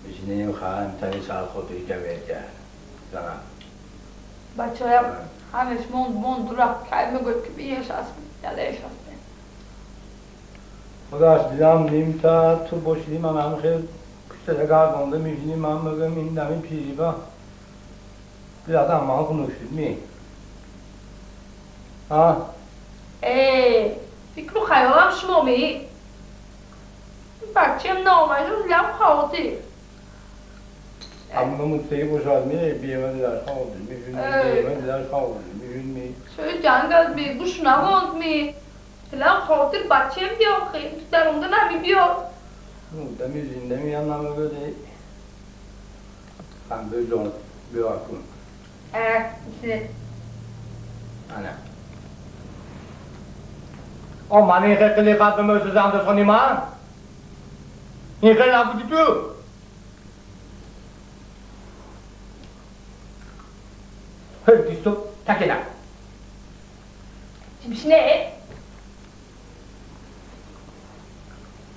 میشینیم خواهم تنی سال خودی که بیاد زنم بچه‌ها همش موند موند رفت که میگوید که بیش از یادش هست خداش دیدم نیم تا تو باشیدیم من هم خیلی پشت دگار گنده میشینیم من میگم این دمی پیری با بیادم من خنوشید می ها ای فکر و خیالم شما می بچیم نامجون لم خواهدی اما موسیقی باشد می بیمه دیدش خواهدی میشون بیمه دیدش خواهدی میشون می چه جنگ از می گوش نماند می دلم خاطر بچیم بیا خیلی تو در اونده نمی بیا دمی زنده می هم نمه بده هم به جان بیا کن اه میشه نه او من این خیلی قد به زنده خونی من این خیلی نبودی تو هی دیستو تکه نکن چی میشنه؟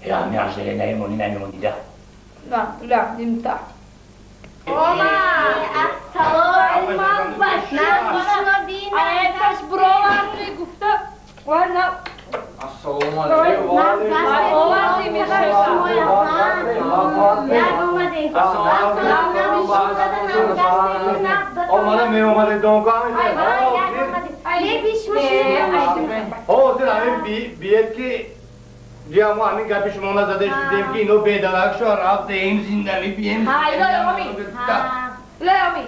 یا میاشتره نیمونی نیمونی ده نه نه نیمتا اوما السلام من بشنو ایتاش برآورد گفته وانا السلام علیکم آمده می اومده دونکا می بیت که جی ما همین گپی شما نزده شدیم که اینو بیدلک شو رفت ایم زندگی بیم الهی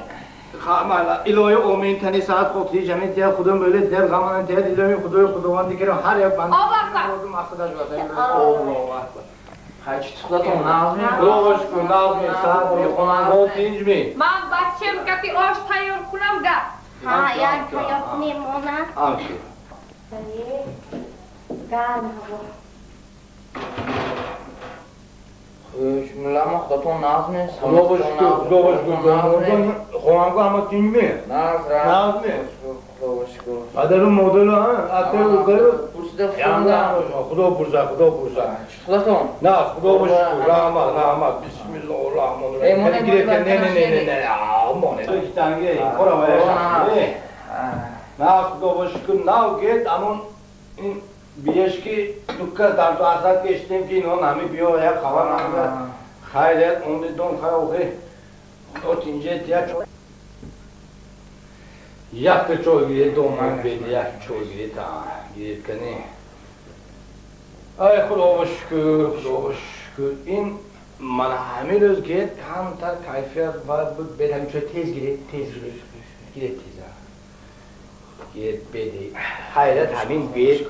الهی امین تنی ساعت خودی جمعی تیه خودم böyle der zamanı der الهی خدای خداوندی که هر یک بند مقصدش الله اکبر خیلی خودتون نازمی خدا شکر نازمی ساعت می خونه تینج می من بچم گپی آش تیار کنم گپ ها یک تیار کنیم اونا آنچه گرم هوا ملا خودتون نازمی خدا شکر خدا شکر خواهم که اما تینج می نازمی خدا شکر پدر مدل ها اتر اوکر پرسیده خدا پرسه خدا پرسه خودتون نه خدا شکر رحمت رحمت بسم الله الرحمن الرحیم نه نه نه نه نه آمانه تو تنگه خورم نه خدا شکر نه گیت امون این بیش که دکه در تو اصلا کشتیم که اینا نمی بیا یک خبر نمیده خیلی اون دون خیلی خدا تینجه تیا چون یک چو گیره دو من بده یک چو گیره تا گیره کنی ای خدا شکر خدا شکر این من همین روز گیرد کمتر کیفیت باید بود بده همین چون تیز گیره تیز گیره گیره تیز گیرد بده حیرت همین گیرد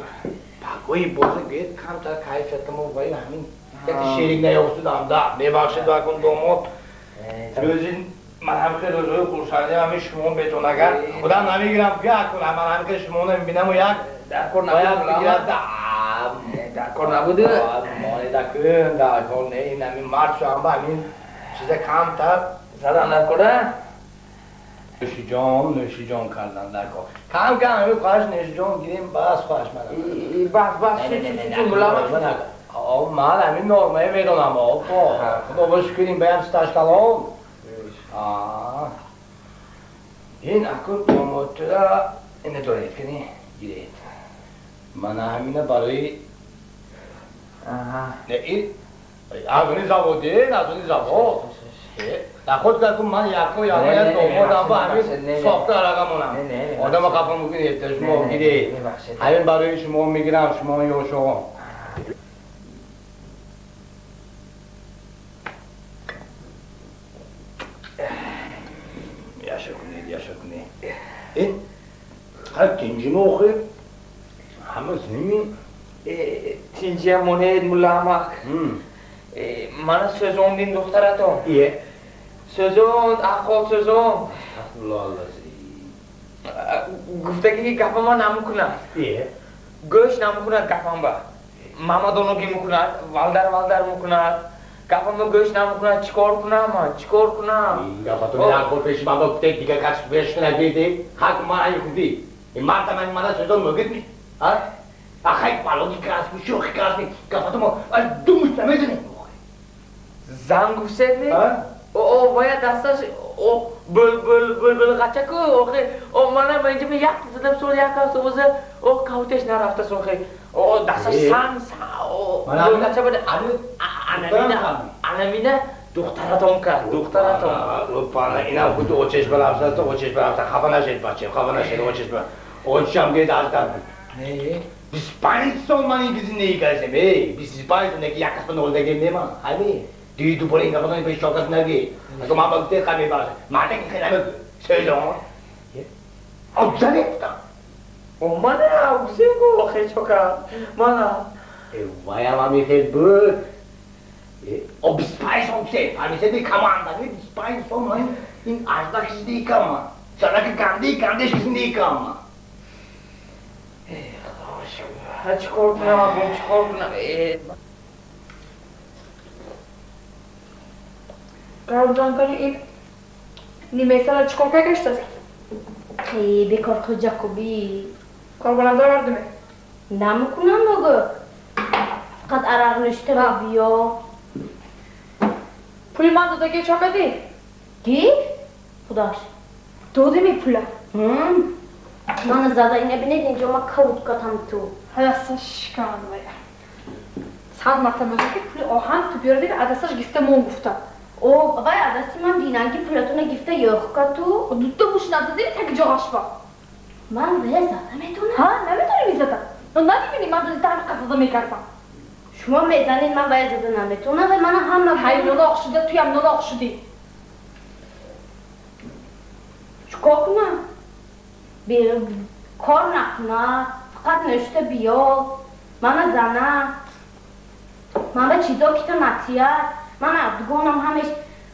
پاکوی بازه گیرد کمتر کیفیت ما باید همین یک شیرین نیافتودم ده ببخشید کن دومات روزی من هم که روزهای خرسندی همین شما بهتون اگر خودم نمیگیرم که کنم من هم که شما نمیبینم و یک در کار باید بگیرد در کار نبوده مانه دکن در کار نه این همین مرد شو هم به همین چیز کمتر زدن در کاره نوشی جان نوشی جان کردن در کار کم کم همین خواهش نوشی جان گیریم بس خواهش منم بس بس چون ملامت من همین نرمه میدونم آقا خدا بشکریم بایم ستاش کلام این اکن دوماتره اینه دارید کنی گیرید من همینه برای نه این از اونی زوادی از اونی زواد نخود که من یکو یکو دومادم با همین ساخته علاقه مونم آدم قفا میکنید شما گیرید همین برای شما میگیرم شما یا شما این هر تینجی موخی همه زمین تینجی مونید ملا من سوزوندین دخترتون ایه سوزوند اخوال سوزوند الله الله گفته که گپا ما نمیکنند ایه گوش نمیکند گپام با ماما میکند والدر والدر میکند گپام گوش نمیکند چیکار کنم من چیکار کنم این گپاتون یک بار پیش من گفته دیگه کس بهش نگیده حق من ای خودی این مرد من من سوزوند مگید می ها آخه بالونی کاس شوخی کاس می گپاتون از دو مشت نمیزنی Зан гуфтед? О, вая дасташ, о, бул қачаку, охе, о, мана манҷа ми як задам сол як ҳафта боза, о, кавтеш нарафта сохе, о, дасташ сан, о, бул қача бада, анамина духтаратон кард, духтаратон. Опана, инам худи очеш баравса, очеш баравса, хафа нашед бачем, хафа нашед, очеш бар. Очам гед аждар. Не? 25 сол ман ин зиндагӣ кардем, эй, 25 сол неки як касба нолдагӣ нема, ҳами. Диду бола ин гапатон пеш чокас наги. Ако ман ба гуфте ха мебахшам. Марда ки хеле сӯзон. Абзане гуфтам. О, мана гуфтем ку охе чока. Мана. Э, ваям ами хел буд. О, 25 сол гуфте, фаҳмиседи команда, 25 сол ман ин аждах зиндагӣ кардам. Сараки ганди гандеш зиндагӣ кардам. Э, Худо шукр. Чикор кунам, акун чикор кунам? Э, Гарданкани ин нимесала чикор кагаштаст? Хе, бекор Ҷакоби. Кор баландор мардуме? Намекунам богу. Фақат арақ нӯшта биё. Пули ман додаги чо кардӣ? Ки? Худош. Додими пула? Мана зада ина бинед инҷо ма кавут катам ту. Ҳадаса шикан вая. Сад марта мегӯ ки пули оҳан ту биёрди адасаш гифта мон гуфта. О, вай адаси ман динанги пулатона гифта ёхка ту. Дута муш нададини таги ҷоғашва. Ман вая зада метонам. Ҳа, наметонӣ мизада. Но намебинӣ ман доди таҳми қасада мекардам. Шумо мезанед ман вая зада наметонам ва мана ҳама. Ҳай ноноқ шуда туям ноноқ шудӣ. Чикор кунам? Кор накуна, фақат нӯшта биё. Мана зана. Ман ба чизо кита натия. Мана дугонам ҳамеш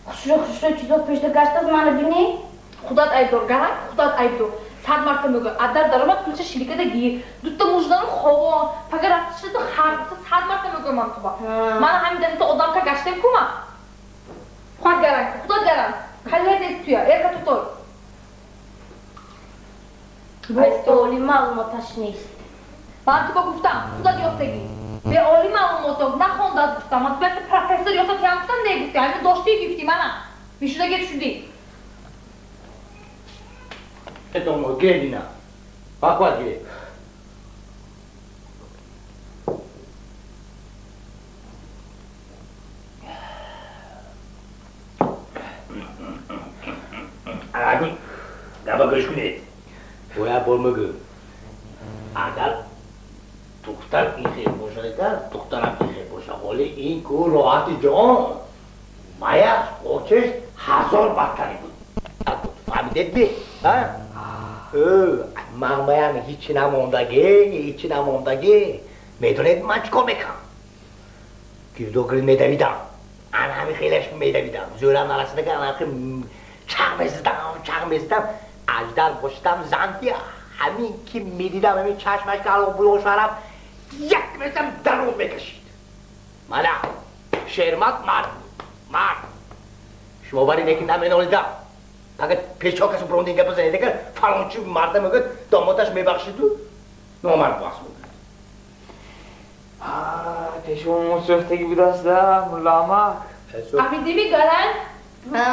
хушрӯ хушрӯ чизо пушта гаштааст мана бинӣ. Худат айбдор, гаранг худат айбдор. Сад марта мегӯ, адар даромад пулча ширикада гир. Дута муждану ховон, фақат рафтишаду хар. Сад марта мегӯ ман туба. Мана ҳамин данита одамка гаштем кума. Худат гаранг, худат гаранг. Халият нест туя, эрка тутой. Бо оли маълумоташ нест. Ман туба гуфтам, худат ёфтагӣ. Бе оли маълумото нахондад гуфтам. Ман туба профессор ёфта тиям гуфтам, не гуфти. Ҳамин доштӣ гифтӣ мана. Мишуда гет шудӣ. Это гелина. Бақват гел. Агун, габа гӯш кунед. Бояд бор мегӯ. Агар духтар ин хел бошад, духтарам ин хел бошад. Ҳоли ин ку роҳати ҷон. Маяш очеш ҳазор бадтари буд. Фаҳмидед би? Ҳа? Ман маям ҳичи намондагӣ, ҳичи намондагӣ. Медонед ман чӣ кор мекунам? Гирдогир медавидам. Ана ҳамин хелаш медавидам. Зӯрам нарасида, ана ҳамин чақ мезадам, чақ мезадам. Аждар бошидам, зан ҳамин ки медидам, ҳамин чашмаш ки алоқ булоқ шавад, як мезадам дароз мекашид. Мана Шермат мард буд, мард. Шумо бари неки наменолидам. Агар печо касу брондин гап бизанед, агар фалончи марда мегӯяд, домоташ мебахшиду номард бас мегӯяд. Пешвомо сӯхтагӣ будаст, да, мулламак. Фаҳмидими гаранг? Ҳа.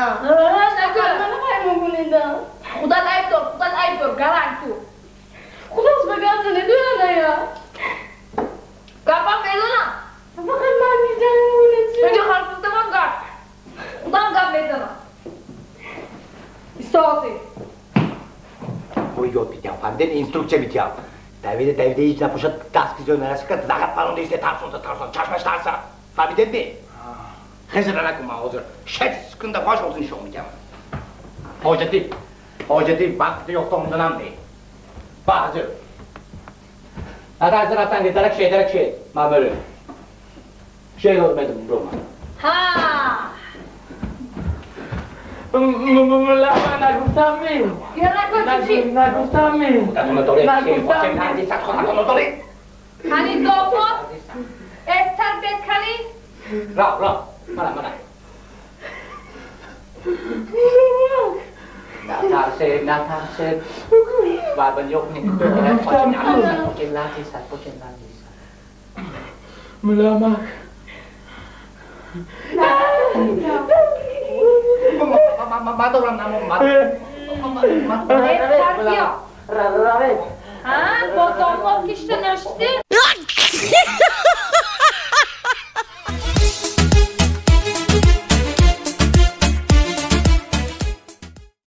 Худат айбдор, худат айбдор, гаранг ту. Худос ба гап занед, ная. Гапам мезанам. Фақат ман мезанам. Инҷо ҳарф гап. Худам гап мезанам. Истози. Ой, ёд бидиҳам, фаҳмидед? Инструксия бидиҳам. Давида, давида ҳеҷ напошад, даст ки зиёд нарасид, лағат паронда исте, тарсонда, тарсон, чашмаш тарса. Фаҳмидед ми? Хезира накун, ман ҳозир шаш секунда пош ҳозир нишон медиҳам. Ҳоҷати, ҳоҷати вақти ёфта омаданам не. Ба ҳозир. Ада рафтан дарак шед, дарак шед. Ман мерем. Шед ҳозир медам, бро ман. Ҳа. Муллама нагуфтам ми. Я нагуфтам чи? Нагуфтам ми. Нагуфтам. Кани допот? Эстар бет кани? Ра, ра. Мана, мана. Натарсед, натарсед. Ва банёк ни. Почен лати сад, почен лати сад. Мулламак. Мадорам, Ха, бо домод кишта ношти.